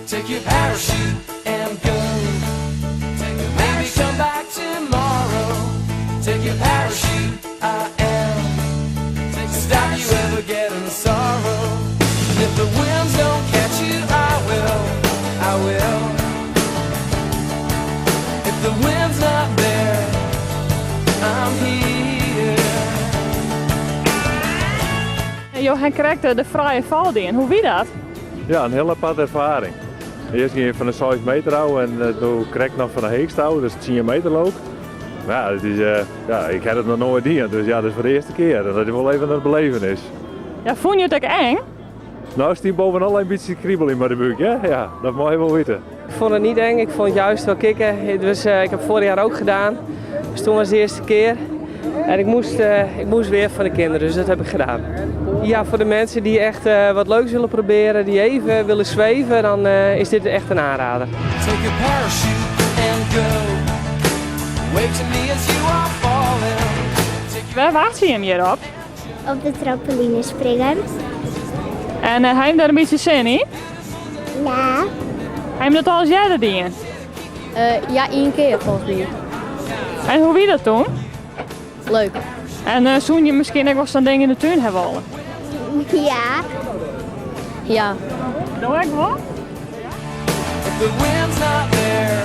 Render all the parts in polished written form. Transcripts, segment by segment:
Take your parachute and go. Maybe come back tomorrow. Take your parachute, I am. Stop you ever getting sorrow. If the winds don't catch you, I will. I will. If the wind's not there, I'm here. Jo ha krekt de frije fal dien. Hoe wie dat? Ja, in hiel aparte erfaring. Earst gie je fan de 6 meter ôf en doe krekt noch fan de heechste ôf, dus 10 meter leau ik. Ja, dat is, ja, ik ha it noch noait dien, dus ja, dat is foar de earste kear. Dat is wol even in belevenis. Ja, fûn je it ek eng? No, it stie bovenal in bytsje kribeljen mei de búk, hè? Ja, dat mei je wol witte. Ik vond het niet eng, ik vond het juist wel kicken. Het was, ik heb vorig jaar ook gedaan. Dus toen was het de eerste keer. En ik moest weer van de kinderen, dus dat heb ik gedaan. Ja, voor de mensen die echt wat leuks willen proberen, die even willen zweven, dan is dit echt een aanrader. Take a parachute and go. Wave to me as you are falling. Take Wêr wachtsje jim hjir op? Op de trampoline springen. En ha jim dêr in bytsje sin yn? Ja. Ha jim dat al ris earder dien? Ja, ien kear folgens my. En hoe wie dat doe? Leuk. En soene je miskien ek wol sa'n ding yn de tún hawwe wolle? Ja. Ja. Do ek wol? If the wind's not there,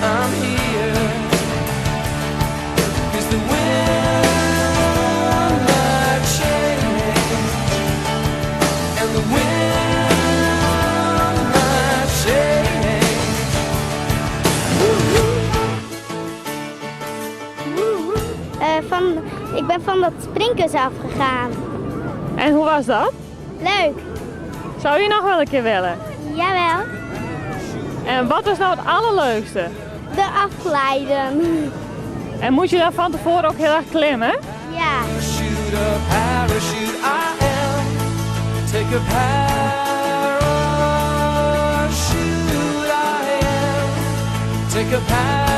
I'm here. 'Cause the wind might change, and the wind might change. Ooh, ooh. Ik ben van dat springkussen afgegaan. En hoe was dat? Leuk. Soe je noch wol in kear wolle? Jawel. En wat was no it allerleukste? De afglijden. En moat je dan fan tefoaren ek hiel erch klimme? Ja. Parachute, a parachute, I am. Take a parachute, I am. Take a parachute.